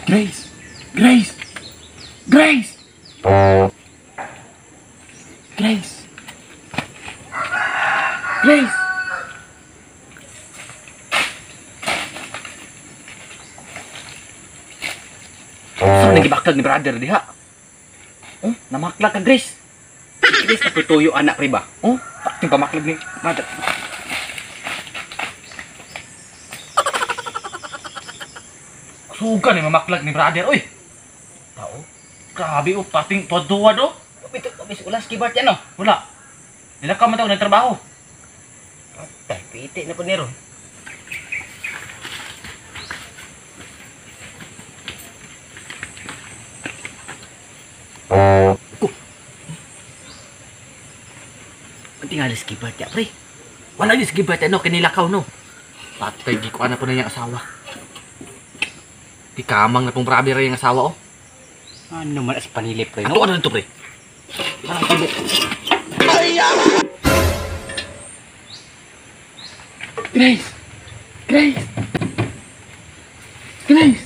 Grace! Grace! Grace! Grace! Grace! Saan nagibaklag ni brother diha? Oh, namaklag ka, Grace. Grace, naputuyo anak pre ba? Oh, pating pamaklag ni brother. Suga ni mamaklag ni brother, oy. Tao. Grabe oh, pating tuwad-tuwad oh. Wala si Bart yan oh. Wala. Nilakaw man tao nagtrabaho. Patay, piti na po ni ron. Ang tingali si Bart ya, pre. Wala ni si Bart ano, kinilakaw no. Patay, gikuan na po na niyang asawa. Ikamang na pong brother yung asawa oh. Ano man as panili pre no? Ato ano nito pre? Grace! Grace! Grace!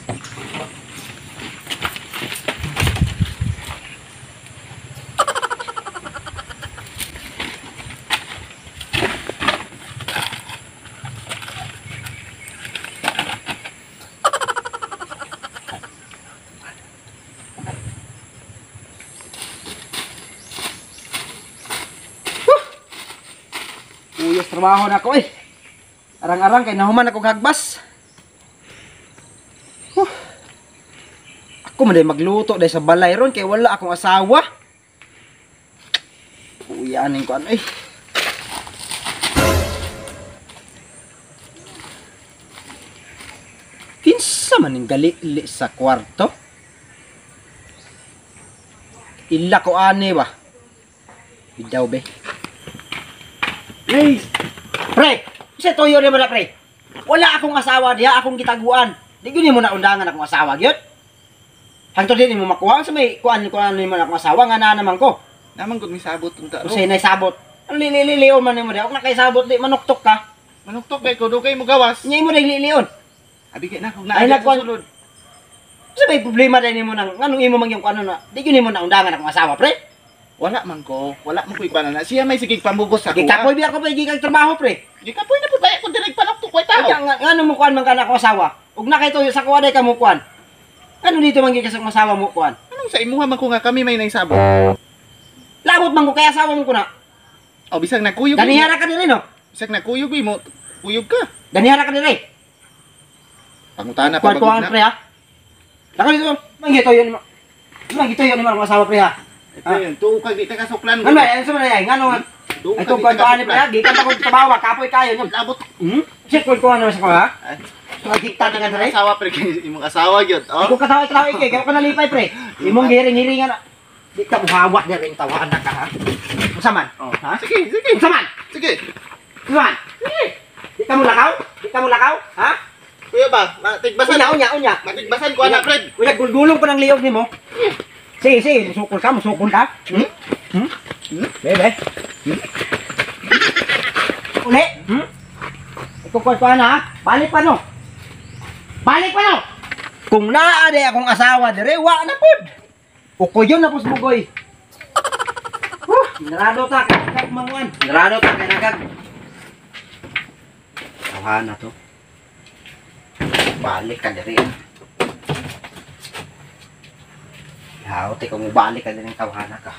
Uyos trabaho na ako eh. Arang-arang kay nahuman ako hagbas. Huh. Ako man day magluto day sa balay ron kay wala akong asawa. Uyanin ko ano eh. Kinsa man ning gali sa kwarto? Ila ko ani ba? Bidaw be. Grace! Pre! Kasi tuyo ni mo na, pre. Wala akong asawa diha, akong gitaguan. Di gyud nimo na undangan akong asawa, gyud. Hangtod din mo makuha sa may kuan kuan nimo na akong asawa nga naa naman ko. Naman gud may sabot unta. Usay nay sabot. Ano lililion man nimo diha? Og nakay sabot di manuktok ka. Manuktok kay ko dugay mo gawas. Nya imo dai lilion. Abi kay na kog Ay, naa nagkuan- sa sulod. Sa may problema dai nimo nang nganong imo man yung kuan na. Di gyud nimo na undangan akong asawa, pre. Wala man ko, wala man ko ikuan na. Siya may sige pamugos sa ako. Gikapoy biya ko pa gikag trabaho, pre. Gikapoy na pud ba ko direk panuktok ko tao. Nga ngano mo kuan man ka na akong asawa? Ug nakay tuyo sa kuha day ka mo kuan. Ano dito man gikas akong asawa mo kuan? Anong sa imuha man ko nga kami may naisabot? Labot man ko kay asawa mo ko na. O bisag nagkuyog. Ganihara ka diri no. Bisag nagkuyog mo, kuyog ka. Ganihara ka diri. Pangutana pa Kuan kuan bagod na. pre ha. Lako dito. Manggito yun mo. Manggito yun mo akong asawa pre ha. Ito yun, tuo kag di ta kasuklan. Ano ba? Ano sa man ay ngano? Tuo Ay kag di kuan ta kuan pre ha. kasuklan. Gikan pa kog trabaho kapoy kayo nyo. Labot. Check kuan kuan naman sa ko ha. Ay. Magdikta ka diri. Asawa pre kay imong asawa gyud. Oh. Ako katawa trabaho kay kay ko nalipay pre. Imong giring-hiringan na. Di ka muhawak diri ang tawahan na ka ha. Unsa man? Oh. Ha? Sige, sige. Unsa man? Sige. Unsa man? Di ka mo lakaw? Di ka mo lakaw? Ha? Kuya ba, matigbasan. Unya unya unya. Matigbasan ko anak Fred. Unya gulgulong pa ng liog nimo. Sige, sige, musukol ka, musukol ka. Hmm? Hmm? Hmm? Bebe. Hmm? Uli. Hmm? Ikukuha ko na, ha? Balik pa no. Balik pa no. Kung naa day akong asawa dire, wa na pud. Ukoyon na pud bugoy. Huh, narado ta kag manguan. Narado ta kay nagag. Tawahan na to. Balik ka dire. Haote kung balik ka din ang tawhana ka.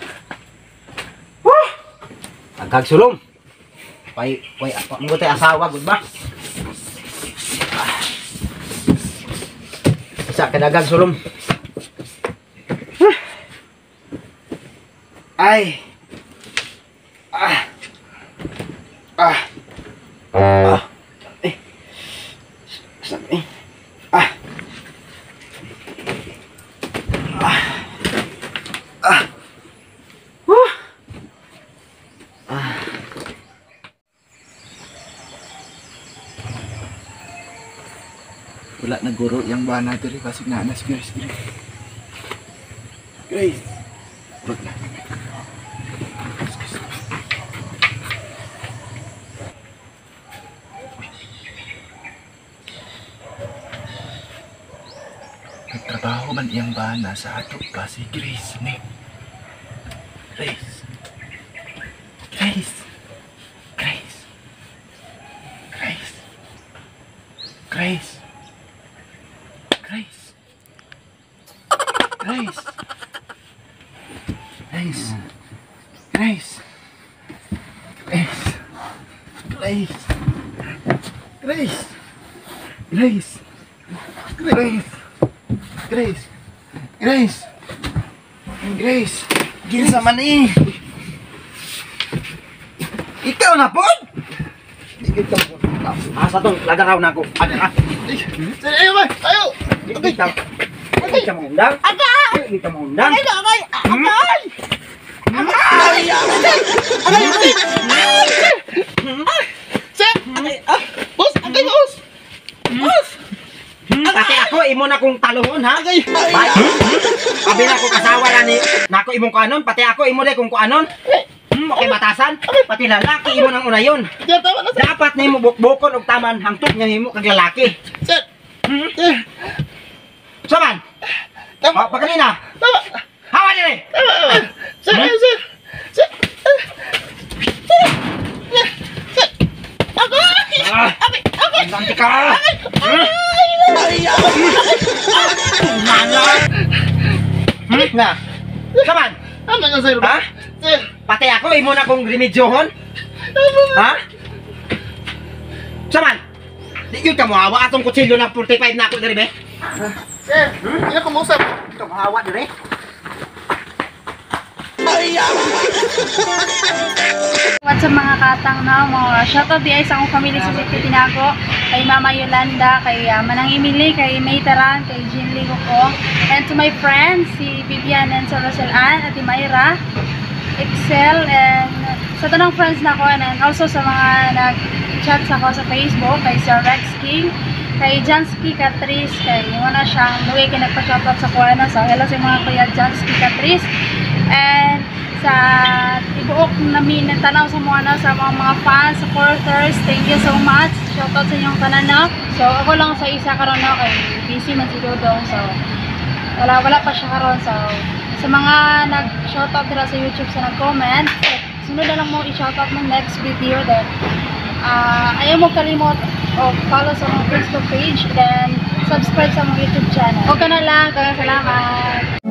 Wah! Agag sulong. Pay, pay, mo tay asawa gud ba? Isa ka dagag sulong. Huh. Ay. Ah. Ah. Ah. Eh. Sabi. Ah. Ah. Ah. Woo! Ah. Wala na guro yang bana diri basig na anas Grace diri. Grace. Wala na. Ako man iyang bana sa ato pa si Grace ni. Grace. Grace. Grace. Grace. Grace. Grace. Grace. Grace. Grace. Grace. Grace. Grace. Grace. Grace. Grace. Grace. Grace. Kinsa man eh. Ikaw na po! Asa tong lagaraw na ako. Ano na? Sir, ayo ba? Ayo. Di ka. Di ka mangundang. Di ka mangundang. Agay, agay. Agay. Agay, agay. Sir, agay. Ah, boss, agay boss. Boss. Pati ako imo na kong taluhon ha. Bye. Abi na ko kasawa na ni nako imong kuanon, pati ako imo day kung kuanon. Okay batasan, pati lalaki imo nang unayon. Sir, tama na sir. Dapat nimo bukbukon og taman hangtod nga nimo kag lalaki. Sir. Sir. Saman. Tama. Oh, pakanina. Tama. Hawa dire. Tama. Sir, ayo sir. Sir. Sir. Sir. Agay. Agay. Agay. Andante ka. Na. Saman. Tama na sir. Ha? Sir. Pati ako imo na kong remedyohon. Ha? Saman. Di gyud ka mohawa atong kutsilyo ng 45 na ako diri be. Sir, hindi na kumusap. Di ka mohawa diri. What's up mga katang na mo? Shoutout di ay sa akong family sa City Tinago, kay Mama Yolanda, kay Manang Emily, kay May Taran, kay Jean Lee Goko, and to my friends, si Vivian and si Rosel Ann, Ate Mayra, Excel, and sa tanang friends na ko, and also sa mga nag-chat sa ako sa Facebook, kay Sir Rex King, kay Jansky Catrice, kay wala siyang luwi kay nagpa-shoutout sa kuha na. So hello sa mga kuya Jansky Catrice, and sa tibuok namin ng tanaw sa mga ano, sa mga fans, supporters, thank you so much. Shoutout sa inyong tanan no. So ako lang sa isa karon no kay busy man si Dodong, so wala pa siya karon. So sa mga nag-shoutout dira sa YouTube, sa nag-comment, so, sunod na lang mo i-shoutout mo next video. Then ayaw mo kalimot o follow sa mga Facebook page, then subscribe sa mga YouTube channel. Okay na lang, salamat.